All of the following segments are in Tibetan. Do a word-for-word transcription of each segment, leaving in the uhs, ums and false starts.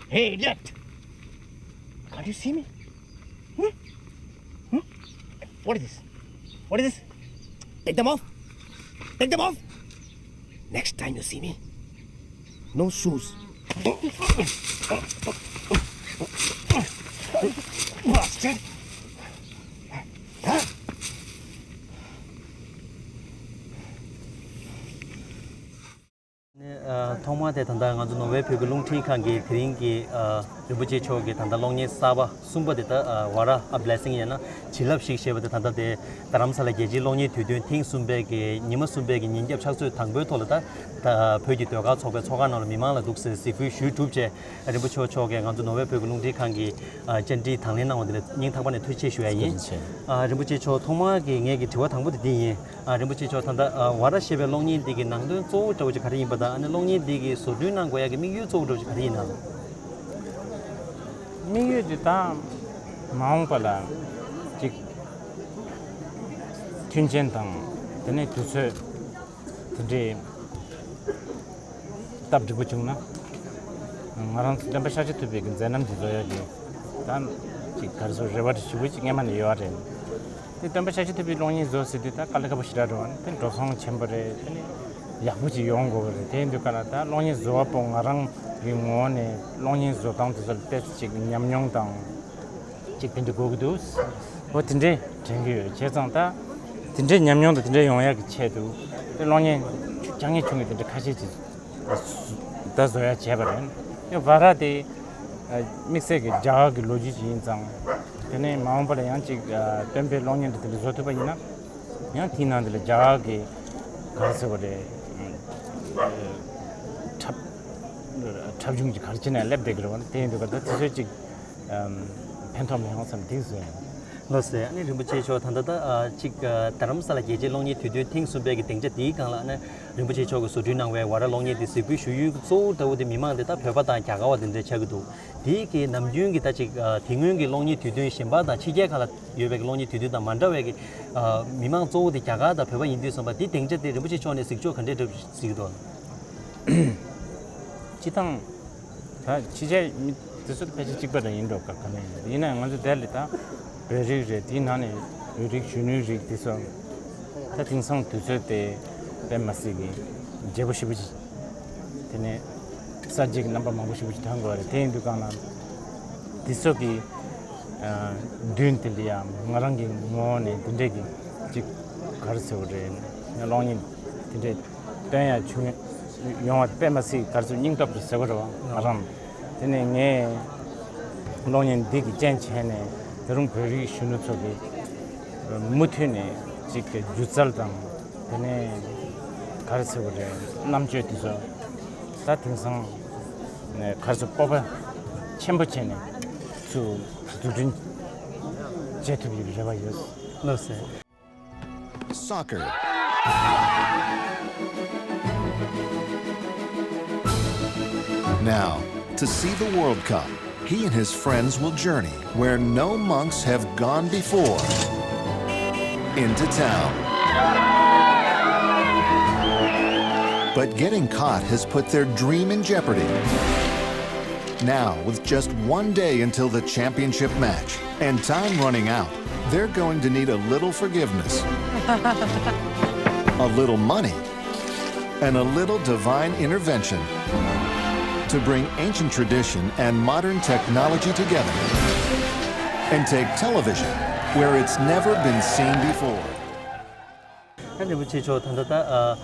Hey, idiot! Can't you see me? Hmm? Hmm? What is this? What is this? Take them off! Take them off! Next time you see me, no shoes. Bastard! ནས། ཨ། ཐོག་མར་དེ་ད་ལྟ་ང་ཚོ་ནོར་ཝེ་བོད་ཀྱི་རླུང་འཕྲིན་ཁང་གིས་དེ་རིང་གི། ཨ། རིན་པོ་ཆེ་མཆོག་གི་ད་ལྟ་གློག་བརྙན་གསར་པ་གསུམ་པ་དེ་ད། ཨ། What a Blessing ཡང་ན་བྱིན་རླབས་ཤིག་ཞེས་པ་དེ་ད་ལྟ་དེ་རྡ་རམ་ས་ལ་རྒྱལ་སྤྱིའི་གློག་བརྙན་དུས་སྟོན་ཐེངས་གསུམ་པའི་གི་ཉི་མ་གསུམ་པའི་གི་ཉིན་རྒྱབ་ཕྱག་ཚོད་དང་པོའི་ཐོག་ལ་ད། ད་བོད་ཀྱི་ཟློས་གར་ཚོགས་པའི་ཚོགས་ཁང་ནང་ལ་མི་མང་ལ་འདུག་སེ་གཟིགས་འབུལ་ཞུས་གྲུབ་རྗེས། རིན་པོ་ཆེ་མཆོག་གིས་ང་ཚོ་ནོར་ཝེ་བོད་ཀྱི་རླུང་འཕྲིན་ཁང་གི། ཨ། བཅར་འདྲི་དང་ལེན་གནང་བ་འདི་ལ་སྙིང་ཐག་པ་ནས་ཐུགས་རྗེ་ཆེ་ཞུ་ཡ་ཡིན། ཐུགས་རྗེ་ཆེ། ཨ། རིན་པོ་ཆེ་མཆོག་ཐོག་མར་གྱི་ངེད་ཀྱི་དྲི་བ་དང་པོ་དེ་འདི་ཡིན། ཨ། རིན་པོ་ཆེ་མཆོག་ད་ལྟ། ཨ། What a ཞེས་པའི་གློག་བརྙན་འདི་གི་ནང་དོན་གཙོ་བོ་འདྲ་བོ་ཅིག་ག་རེ་ཡིན་པ་དང་། ཨ་ནི་གློག་བརྙན་འདི་གི་བཟོ་སྐྲུན་གནང་དགོས་ཡ་གི་དམིགས་ཡུལ་གཙོ་བོ་འདྲ་བོ་ཅིག་ག་རེ་ཡིན་ནམ། དམིགས་ཡུལ་འདི་ད་མ་འོངས་པ་ལ་ཅིག་མཐུན་རྐྱེན་དང་དེ་ནས་དུས་ཚོད་དེ་འདྲའི་སྟབས་འགྲིག་པོ་བྱུང་ན། ང་རང་ཚོ་སྟོན་པ་ཤཱཀྱ་ཐུབ་པའི་གི་མཛད་རྣམ་འདི་བཟོ་ཡག་གི་ད་ཅིག་ག་རེ་ཟེར། རེ་བ་ཞེ་པོ་ཅིག་སྔན་མ་ནས་ཡོད་རེད། དེ་སྟོན་པ་ཤཱཀྱ་ཐུབ་པའི་གློག་བརྙན་བཟོ་ཟེར་དུས་ད་དཀའ་ལས་ཁག་པོ་ཞེ་དྲག་རེད་བ། དེ་འགྲོ་སོང་ཆེན་པོ་རེད། དེ་ནི་ཡག་པོ་ཅིག་ཡོང་དགོས་པ་རེད། དེ་ཡིན་དུས་ག་ལ་ད་གློག་བརྙན་བཟོ་བ་པོ་ང་རང་གི་ངོས་ནས་གློག་བརྙན་བཟོ་སྟངས་དེ་ཚོ་ལ་ཏོག་ཙམ་ཅིག་ཉམས་མྱོང་དང་། ཅིག་དེ་འདྲ་དགོས་ཀྱི་འདུག་འོ་དེ་འདྲས་དྲན་གྱི་ཡོད། བྱས་ཙང་ད་དེ་འདྲས་ཉམས་མྱོང་དང་དེ་འདྲས་ཡོང་ཡག་གི་ཆེད་དུ་དེ་གློག་བརྙན་བྱང་ངེས་ཆུང་ངེས་དེ་འདྲ་ཁ་ཤས་ཅིག་ད་བཟོ་ཡག་བྱས་པ་རེད། ཡང་བྷ་ར་དེ་དམིགས་བསལ་གྱི་རྒྱ་གར་གྱི་ལོ་རྒྱུས་ཅིག་ཡིན་ཙང་། དེ་ནས་མ་འོངས་པ་ལ་ཡང་ཅིག་སྟོན་པའི་གློག་བརྙན་དེ་འདྲ་བཟོ་ཐུབ་པ་ཡིན་ན། ཡང་དེའི་ནང་དེ་ལ་རྒྱ་གར་གྱི་ག་རེ་ཟེར་བ་རེད། འཁྲབ་འཁྲབ་གཞུང་གི་ག་རེ་བྱས་ནས་སླེབས་བསྡད་ཀྱི་རེད་བ། དེ་ཡིན་དུས་ག་ད་དེ་ཚོའི་ཅིག་ཕན་ཐོགས་མི་ཡོང་བསམ་དེ་བཟོས་ཡིན། ལགས་སོ། ཨ་ནི་རིན་པོ་ཆེ་མཆོག་ད་ལྟ་ད་ཨ་ཅིག་ཨ་རྡ་རམ་ས་ལ་རྒྱལ་སྤྱིའི་གློག་བརྙན་དུས་སྟོན་ཐེངས་གསུམ་པའི་གི་སྡིངས་ཆ་འདིའི་སྒང་ལ། ཨ་ནི་རིན་པོ་ཆེ་མཆོག་གིས་བཟོ་སྐྲུན་གནང་བའི་ཝ་ར་གློག་བརྙན་འདི་གཟིགས་འབུལ་ཞུ་ཡུལ་གཙོ་བོ་འདྲ་བོ་དེ་མི་མང་དེ་ད་བོད་པ་དང་རྒྱ་གར་བ་དེ་འདྲ་ཆགས་ཀྱི་འདུག་དེའི་གི་ནམ་རྒྱུན་གྱི་ད་ཅིག་ཨ་དེ་སྔོན་གྱི་གློག་བརྙན་དུས་སྟོན་གཞན་པ་དང་ཕྱི་རྒྱལ་ཁག་ལ་ཡོད་པའི་གི་གློག་བརྙན་དུས་སྟོན་དང་མ་འདྲ་བའི་གི་ཨ་མི་མང་གཙོ་བོ་དེ་རྒྱ་གར་དང་བོད་པ་ཡིན་དུས་ཙམ་པ། དེ་སྡིངས་ཆ་དེ་རིན་པོ་ཆེ་མཆོག་ནས་གཟིགས་ཕྱོགས་ག་འདྲས་འདྲ་པོ་གཟིགས་འདུག་སྤྱིར་བཏང་། ད་ཕྱི་རྒྱལ་མི་དེ་ཚོ་ཕལ་ཆེར་གཅིག་པ་རང་ཡིན་འགྲོ་ག་ག་ནས་ཡིན། ཡིན་ན་ང་ཚོ་དེ་ལ་ད་བོད་རིགས་རེད། དེའི་ནང་ནས་བོད་རིགས་གཞོན་ནུའི་རིགས་དེ་ཚོ་ད་དེང་སང་དུས་ཚོད་དེ་དཔེ་མ་སྲིད་ཀྱི་བརྗེ་པོ་ཞེ་པོ་ཅིག་དེ་ནས་གསར་བརྗེ་གི་རྣམ་པ་མང་པོ་ཞེ་པོ་ཅིག་ཐོན་དགོས་རེད། དེ་ཡིན་དུས་གང་ལ་དེ་ཚོ་གི་མདུན་དེ་ལ་ཡང་ང་རང་གི་ངོ་བོ་ནས་དེ་འདྲས་ཀྱི་ཅིག་ག་རེ་ཟེར་བ་རེད། གློག་བརྙན་དེ་འདྲས་སྟོན་ཡ་བྱུང་ཡོང་བ་དཔེ་མ་སྲིད་ག་རེ་ཟེར། སྙིང་སྟོབས་རེད་ཟེར་བ་རེད་བ། ང་རང་དེ་ནས་ངས་གློག་བརྙན་འདི་གི་རྐྱེན་བྱས་ནས་ད་རུང་བོད་རིགས་གཞོན་ནུ་ཚོ་གི་མུ་མཐུད་ནས་ཅིག་སྒྱུ་རྩལ་དང་། དེ་ནས་ག་རེ་ཟེར་བ་རེད། རྣམ་དཔྱོད་དེ་ཚོ་ད་དེང་སང་ནས་ག་རེ་ཟེར། སྤོབས་པ་ཆེན་པོ་བྱས་ནས་ཚུར་འཛུགས་སྐྲུན་བྱེད་ཐུབ་ཡག་རེ་བ་ཡོད། ལགས་སོ། Soccer. Now, to see the World Cup, he and his friends will journey where no monks have gone before. Into town. But getting caught has put their dream in jeopardy. Now, with just one day until the championship match and time running out, they're going to need a little forgiveness, a little money, and a little divine intervention to bring ancient tradition and modern technology together and take television where it's never been seen before. ཨ། རིན་པོ་ཆེ་མཆོག་ད་ལྟ་ད་ཨ་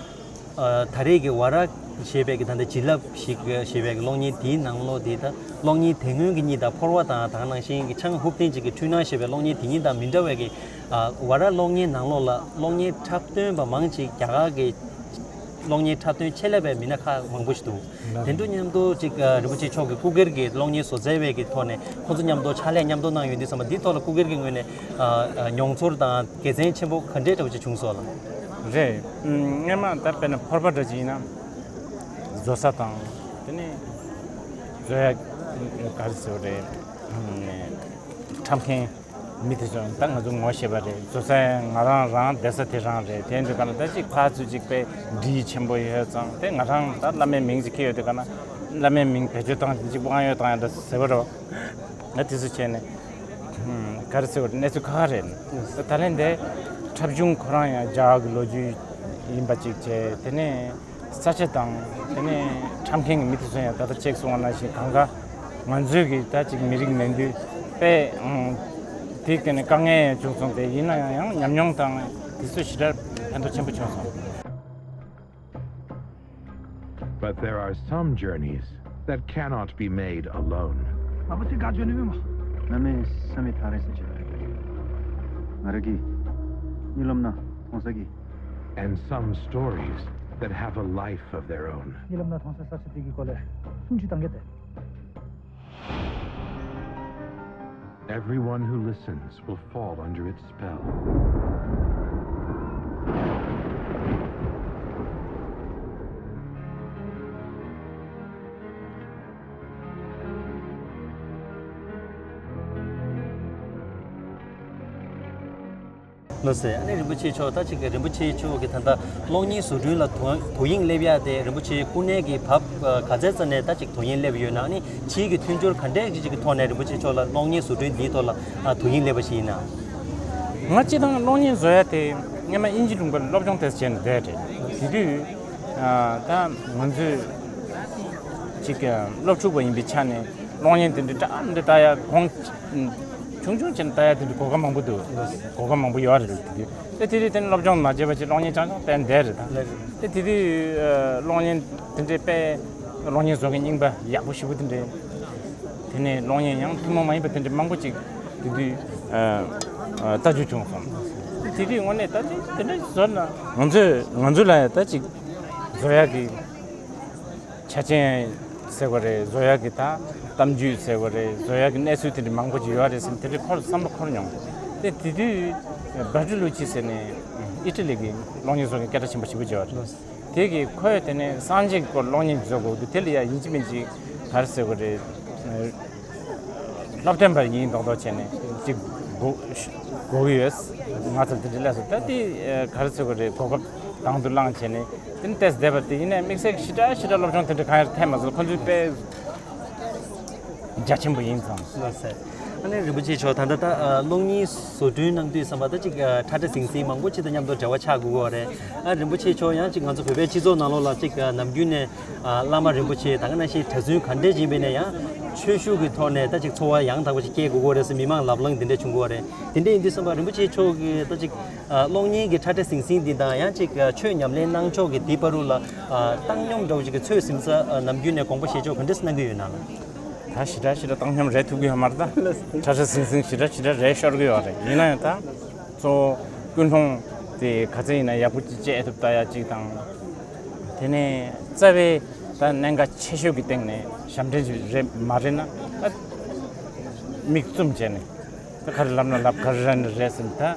ཨ་ད་རེས་ཀྱི་ཝ་ར་ཞེས་པའི་གི་ད་ལྟ་བྱིན་རླབས་ཤིག་ཞེས་པའི་གི་གློག་བརྙན་དེའི་ནང་ལོགས་དེ། ད་གློག་བརྙན་དེ་སྔོན་གྱི་གཉིས་དང་ཕོར་པ་དང་ད་ག་ནང་བཞིན་གྱི་ཆང་ཧུབ་ཐེན་ཅིག་གི་འཁྲུལ་སྣང་ཞེས་པའི་གློག་བརྙན་དེ་གཉིས་དང་མི་འདྲ་བའི་གི་ཨ་ཝ་ར་གློག་བརྙན་ནང་ལོགས་ལ་གློག་བརྙན་འཁྲབ་སྟོན་པ་མང་ཅིག་རྒྱ་གར་གྱི་གློག་བརྙན་འཁྲབ་སྟོན་ཆེད་ལས་པའི་མི་སྣ་ཁག་མང་པོ་ཞིག་འདུག་དེ་འདྲ་མཉམ་དུ་ཅིག་ཨ་རིན་པོ་ཆེ་མཆོག་གི་སྐུ་སྒེར་གྱི་གློག་བརྙན་བཟོ་རྩལ་བའི་གི་ཐོག་ནས་ཁོང་ཚོ་མཉམ་དུ་ཕྱག་ལས་མཉམ་དུ་གནང་ཡོང་དུས་ཙམ་པ། འདིའི་ཐོག་ལ་སྐུ་སྒེར་གྱི་ངོས་ནས་ཨ་ཨ་མྱོང་ཚོར་དང་དགེ་མཚན་ཆེན་པོ་ག་འདྲས་འདྲ་བོ་ཅིག་བྱུང་སོང་ལགས། རེད། ཨུམ། སྔན་མ་ད་དཔེར་ན་ཕོར་པ་འདྲ་ཅིག་ཡིན་ན་བཟོ་ས་དང་། དེ་ནས་བཟོ་ཡ་ག་རེ་ཟེར་བ་རེད། ཨུམ། འཁྲབ་མཁན་མི་དེ་ཚོ་ད་ང་ཚོ་ངོ་ཤེས་པ་རེད། བཟོ་ས་ང་རང་རང་བསྡད་ས་དེ་རང་རེད། དེ་འདྲ་ག་ན་ད་ཅིག་ཕར་ཚུར་ཅིག་དཔེ་འདྲིས་ཆེན་པོ་ཡོད་ཙང་། དེ་ང་རང་ད་བླ་མའི་མིང་ཅིག་ཁྱེར་ཡོད་དེ་ག་ན། བླ་མའི་མིང་བེད་སྤྱོད་བཏང་ཅིག་པོ་ཨང་ཡོད་བཏང་ཡ་འདྲ་ཟེར་བ་རོ། ང་དེ་ཚོ་བྱས་ནས་ཧུམ་ག་རེ་ཟེར་བ་གནས་ཚུལ་ཁག་ཁག་རེད། ད་ལན་དེ་འཁྲབ་གཞུང་ཁོ་རང་ཡང་རྒྱ་གི་ལོ་རྒྱུས་ཡིན་པ་ཅིག་བྱས། དེ་ནས་ས་ཆ་དང་དེ་ནས་འཁྲབ་མཁན་གྱི་མི་དེ་ཚོ་ཡང་ད་ལྟ་ཅེག་སོང་བ་ནང་བཞིན་གང་ག་ང་ཚོའི་གི་ད་ཅིག་མི་རིགས་མིན་དུས་དཔེ་དེའི་སྟེང་ནས་དཀའ་ངལ་ཡང་བྱུང་སོང་། དེ་ཡིན་ན་ཡང་ཡང་ཉམས་མྱོང་དང་དེ་ཚོ་ཞེ་དྲག་ཕན་ཐོགས་ཆེན་པོ་བྱུང་སོང་། But there are some journeys that cannot be made alone. ཨ་ཕ་ཚེ་དགའ་བྱོན་ནི་མི་མ། ན་མེ་ས་མེ་ཐ་རེ་ས་ཆེ། ང་ར་གི་ཉི་ལམ་ན་མཐོང་ས་གི། And some stories that have a life of their own. ཉི་ལམ་ན་མཐོང་ས་ས་ཆེ་དེ་གི་སྐོར་ལས་སུམ་ཅུ་དང་གེ་ཏེ། Everyone who listens will fall under its spell. ལགས་སེ། ཨ་ནི་རིན་པོ་ཆེ་མཆོག་ད་ཅིག་རིན་པོ་ཆེ་མཆོག་གི་ད་ལྟ་གློག་བརྙན་བཟོ་སྐྲུན་ལ་དོ་དོ་དབྱིངས་སླེབས་ཡ་དེ་རིན་པོ་ཆེ་སྐུ་ནས་ཀྱི་བབ་ག་ཚད་ཙམ་ནས་ད་ཅིག་དོ་དབྱིངས་སླེབས་ཡོད་ན། ཨ་ནི་ཕྱིའི་གི་མཐུན་སྦྱོར་ག་འདྲས་ཅིག་གི་ཐོག་ནས་རིན་པོ་ཆེ་མཆོག་ལ་གློག་བརྙན་བཟོ་སྐྲུན་འདིའི་ཐོག་ལ་དོ་དབྱིངས་སླེབས་པ་ཞིག་ཡིན་ན། ང་སྤྱིར་བཏང་གློག་བརྙན་བཟོ་ཡ་དེ་སྔོན་མ་དབྱིན་ཇི་ལུང་པར་སློབ་སྦྱོང་ཏོག་ཙམ་བྱས་ནས་བསྡད་རེད། དེ་དུས་ད་ང་ཚོས་ཅིག་སློབ་ཕྲུག་པ་ཡིན་པའི་ཆ་ནས་གློག་བརྙན་དེ་འདྲ་འདྲ་འདྲ་ལྟ་ཡ་གོང་ཆུང་ཆུང་བྱས་ནས་ལྟ་ཡ་དེ་འདྲ་གོ་སྐབས་མང་པོ་འདུག་གོ་སྐབས་མང་པོ་ཡོད་རེད། དེ་དུས་དེ་དེ་དེ་ནས་སློབ་སྦྱོང་མ་བྱས་པ་ཅིག་གློག་བརྙན་རྐྱང་རྐྱང་བལྟས་བསྡད་རེད་ད། དེ་དེ་དུས་གློག་བརྙན་དེ་འདྲའི་དཔེ་གློག་བརྙན་བཟོ་མཁན་རྙིང་པ་ཡག་པོ་ཞེ་པོ་དེ་འདྲའི། དེ་ནས་གློག་བརྙན་ཡང་ཐུན་མོང་མ་ཡིན་པ་དེ་འདྲའི་མང་པོ་ཅིག་དེ་དུས་ལྟ་རྒྱུ་བྱུང་སོང་། དེ་དུས་དངོས་གནས་ད་དེ་དེ་འདྲ་བཟོ་ན་ང་ཚོས་ང་ཚོ་ལ་ཡང་ད་ཅིག་བཟོ་ཡག་གི་ཆ་རྐྱེན་ཟེར་བ་རེད། བཟོ་ཡག་གི་ད་གཏམ་རྒྱུད་ཟེར་བ་རེད། བཟོ་ཡག་གི་གནས་ཚུལ་དེ་འདྲ་མང་པོ་ཅིག་ཡོད་རེད་ཟེར་ནས་དེ་འདྲའི་ཁོར་བསམ་བློ་འཁོར་མྱོང་། དེ་དེ་དུས་བྷར་ཊི་ལུ་ཅི་ཟེར་ནས་ཨི་ཊ་ལི་གི་གློག་བརྙན་བཟོ་མཁན་སྐད་གྲགས་ཆེན་པོ་ཞེ་པོ་ཅིག་ཡོད་རེད། དེ་གི་ཁོས་དེ་ནས་སངས་རྒྱས་ཀྱི་སྐོར་གློག་བརྙན་བཟོ་དགོས་འདུག་དེ་ལ་ཡ་ཡིན་གཅིག་མིན་གཅིག་ག་རེ་ཟེར་དགོས་རེད། སློབ་སྟོན་པ་ཡིན་མདོག་མདོག་བྱས་ནས་གཅིག་དགོས་དགོས་ཀྱི་ཡོད། ང་ཚོ་དེ་འདྲ་ལས་སོ་ད་དེ་ག་རེ་ཟེར་དགོས་རེད། གོ་སྐབས་དང་དུ་བླངས་བྱས་ནས་དེ་ནས་ཏོག་ཙམ་བསྡད་པ་དེ་ཡིན་ནའི་དམིགས་བསལ་གྱི་ཞེ་དྲག་ཞེ་དྲག་སློབ་སྦྱོང་དེ་འདྲ་གང་ཡང་ཐེབས་མ་སོང་། ཁོ་ཚོའི་དཔེ་རྒྱ་ཆེན་པོ་ཡིན་ཙང་། ལགས་སེ། ཨ་ནི་རིན་པོ་ཆེ་མཆོག་ད་ལྟ་ད་ཨ་གློག་བརྙན་བཟོ་སྐྲུན་གནང་དུས་ཙམ་པ་ད་ཅིག་ཨ་ཁྲ་ཁྲ་ཟིང་ཟིང་མང་པོ་ཅིག་དང་མཉམ་དུ་འབྲེལ་བ་ཆགས་དགོས་ཀྱི་རེད། ཨ་རིན་པོ་ཆེ་མཆོག་ཡང་ཅིག་ང་ཚོ་བོད་པའི་སྤྱི་ཚོགས་ནང་ལོགས་ལ་ཅིག་ཨ་ནམ་རྒྱུན་ནས་ཨ་བླ་མ་རིན་པོ་ཆེ་ད་ག་ནང་བཞིན་གྲྭ་བཙུན་ག་འདྲས་ཡིན་པས་ན་ཡང་ཆོས་ཞུགས་ཀྱི་ཐོག་ནས་ད་ཅིག་འཚོ་བ་ཡང་དག་པ་ཞིག་སྐྱེལ་དགོས་ཀྱི་རེད་ཟེར་མི་མང་ལབ་གླེང་དེ་འདྲས་བྱུང་གི་ཡོད་རེད། དེ་འདྲས་ཡིན་དུས་ཙམ་པ་རིན་པོ་ཆེ་མཆོག་གིས་ད་ཅིག་ཨ་གློག་བརྙན་གྱི་ཁྲ་ཁྲ་ཟིང་ཟིང་འདི་དང་ཡང་ཅིག་ཨ་ཆོས་ཉམས་ལེན་གནང་ཕྱོགས་ཀྱི་འདི་བར་དུ་ལ་ཨ་བཏང་སྙོམས་འདྲ་བོ་ཞིག་གི་ཚོད་ཟིན་ས་ཨ་ནམ་རྒྱུན་ནས་དགོངས་པ་བཞེས་ཕྱོགས་ག་འདྲས་གནང་གི་ཡོད་ན་ལ། ད་ཞེ་དྲག་ཞེ་དྲག་བཏང་སྙོམས་རེད་ཐུབ་ཀྱི་ཡོད་མ་རེད་ད། ཁྲ་ཁྲ་ཟིང་ཟིང་ཞེ་དྲག་ཞེ་དྲག་རེད་ཤོར་གྱི་ཡོད་རེད། ཡིན་ན་ཡང་ད་གཙོ་བོ་ཀུན་སློང་དེ་ག་ཚད་ཡིན་ན་ཡག་པོ་ཅིག་བྱེད་ཐུབ་ལྟ་ཡ་གཅིག་དང་། དེ་ནས་རྩ་བའི་ད་གནད་འགག་ཆེ་ཤོས་ཀྱི་སྟེང་ནས་ཞབས་འདྲེན་ཅིག་རེད་མ་རེད་ན་ད་མིག་བཙུམ་བྱས་ནས་ད་ག་རེ་ལབ་ན་ལབ་ག་རེ་རེད་ན་རེད་ཟེར་ནས་ད་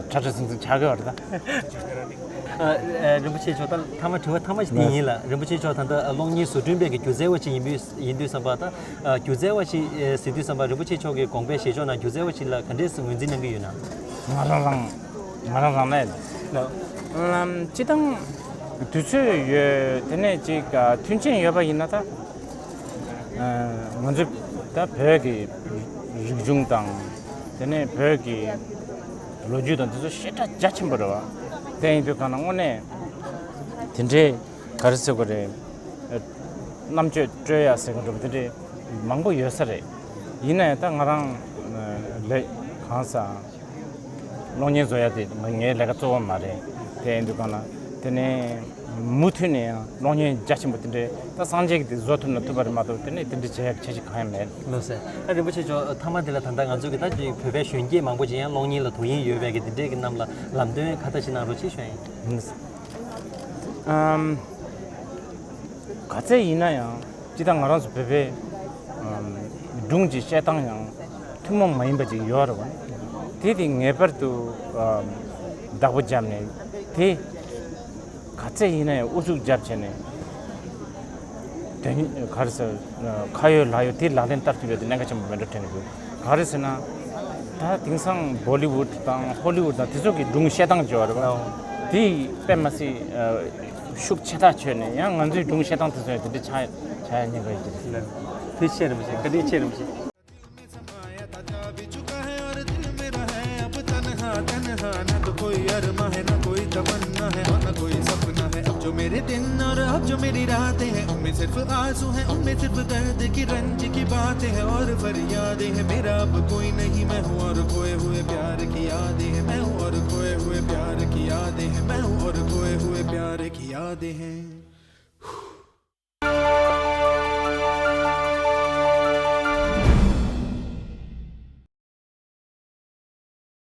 ཁྲ་ཁྲ་ཟིང་ཟིང་ཆགས་ཀྱི་ཡོད་རེད་ད། ཨ་ཨ་རིན་པོ་ཆེ་མཆོག་ད་མཐའ་མ་དྲི་བ་མཐའ་མ་ཞིག་དེ་ཡིན་ལ། རིན་པོ་ཆེ་མཆོག་ད་ལྟ་གློག་བརྙན་བཟོ་སྐྲུན་པའི་གི་སྒྱུ་རྩལ་བ་ཅིག་ཡིན་པའི་ཡིན་དུས་ཙམ་པ་ད་ཨ་སྒྱུ་རྩལ་བ་ཞིག་ཨེ་ཟེར་དུས་ཙམ་པ་རིན་པོ་ཆེ་མཆོག་གི་དགོངས་པའི་བཞེད་ཕྱོགས་ནང་སྒྱུ་རྩལ་བ་ཞིག་ལ་ག་འདྲས་སེ་ངོས་འཛིན་གནང་གི་ཡོད་ན། ང་རང་རང་ང་རང་རང་ནས་ལ། ཨམ་སྤྱི་བཏང་དུས་ཚོད་ཡོད་དེ་ནས་ཅིག་ཨ་མཐུན་རྐྱེན་ཡོད་པ་ཡིན་ན་ད་ཨ་ང་ཚོ་ད་བོད་ཀྱི་རིག་གཞུང་དང་དེ་ནས་བོད་ཀྱི་ལོ་རྒྱུས་དང་དེ་ཚོ་ཞེ་དྲག་རྒྱ་ཆེན་པོ་རེད་བ། དེ་ཡིན་དུས་གང་ན་དངོས་གནས་དེ་འདྲའི་ག་རེ་ཟེར་དགོས་རེད། རྣམ་དཔྱོད་སྤྲོད་ཡ་ཟེར་གི་འདུག་དེ་འདྲའི་མང་པོ་ཡོད་ས་རེད། ཡིན་ན་ཡང་ད་ང་རང་ལས་གང་ས་གློག་བརྙན་བཟོ་ཡ་དེ་ང་ངའི་ལས་ཀ་གཙོ་བོ་མ་རེད། དེ་ཡིན་དུས་གང་ན་དེ་ནས་མུ་མཐུད་ནས་ཡང་གློག་བརྙན་རྒྱ་ཆེན་པོ་དེ་འདྲའི་ད་སངས་རྒྱས་ཀྱི་དེ་བཟོ་ཐུབ་ན་ཐུབ་པ་རེད་མ་གཏོགས་དེ་ནས་དེ་འདྲའི་བྱེད་ཡ་ཁྱད་ཅིག་གང་ཡང་མེད། ལགས་སེ། ཨ་རིན་པོ་ཆེ་མཆོག་མཐའ་མ་དེ་ལ་ད་ལྟ་ང་ཚོ་གི་ད་ཅིག་བོད་པའི་གཞོན་སྐྱེས་མང་པོ་ཅིག་ཡང་གློག་བརྙན་ལ་དོ་དབྱིངས་ཡོད་པའི་གི་དེ་འདྲའི་གི་རྣམས་ལ་ལམ་སྟོན་ཁ་ཏ་ཞིག་གནང་རོགས་ཅེས་ཞུ་ཡ་ཡིན། ཨམ། ག་ཚད་ཡིན་ན་ཡང་སྤྱིར་བཏང་ང་རང་ཚོ་བོད་པའི་ཨམ་སྒྲུང་གི་བཤད་སྟངས་ཡང་ཐུན་མོང་མ་ཡིན་པ་ཅིག་ཡོད་རེད་བ། དེ་དེ་ངེས་པར་དུ་ཨམ་བདག་པོ་བརྒྱབ་ནས་དེ་ག་ཚད་ཡིན་ན་ཡང་ཨུ་ཚུགས་བརྒྱབ་བྱས་ནས་དོན་ག་རེ་ཟེར་ཁ་ཡོད་ལག་ཡོད་དེ་ལག་ལེན་བསྟར་ཐུབ་ཡོད་དེ་གནད་འགག་ཆེན་པོ་མེད་འགྲོ་དྲན་གི་འདུག་ག་རེ་ཟེར་ན། ད་དེང་སང་བོ་ལི་ཝུཌ་དང་ཧོ་ལི་ཝུཌ་དང་དེ་ཚོ་གི་སྒྲུང་བཤད་སྟངས་བརྗོད་པ་རེད་བ། དེ་དཔེ་མ་སྲིད་ཤུགས་ཆེ་ཐག་ཆོད་ནས་ཡང་ང་ཚོའི་སྒྲུང་བཤད་སྟངས་དེ་ཚོ་ཡང་དེ་འདྲ་ཆགས་ ད་ཉེ་གི་ཡིན། ཐུགས་རྗེ་ཆེ་རིན་པོ་ཆེ། བཀའ་དྲིན་ཆེ་རིན་པོ་ཆེ། दिल मेरा है अब तन्हा तन्हा, ना तो कोई अरमा है ना कोई तमन्ना है और ना कोई सपना है। अब जो मेरे दिन और अब जो मेरी रातें हैं, उनमें सिर्फ आंसू हैं, उनमें सिर्फ दर्द की रंज की बातें हैं और फरियादें हैं। मेरा अब कोई नहीं, मैं हूँ और खोए हुए प्यार की यादें हैं। मैं हूँ और खोए हुए प्यार की यादें हैं। मैं हूँ और खोए हुए प्यार की यादें हैं।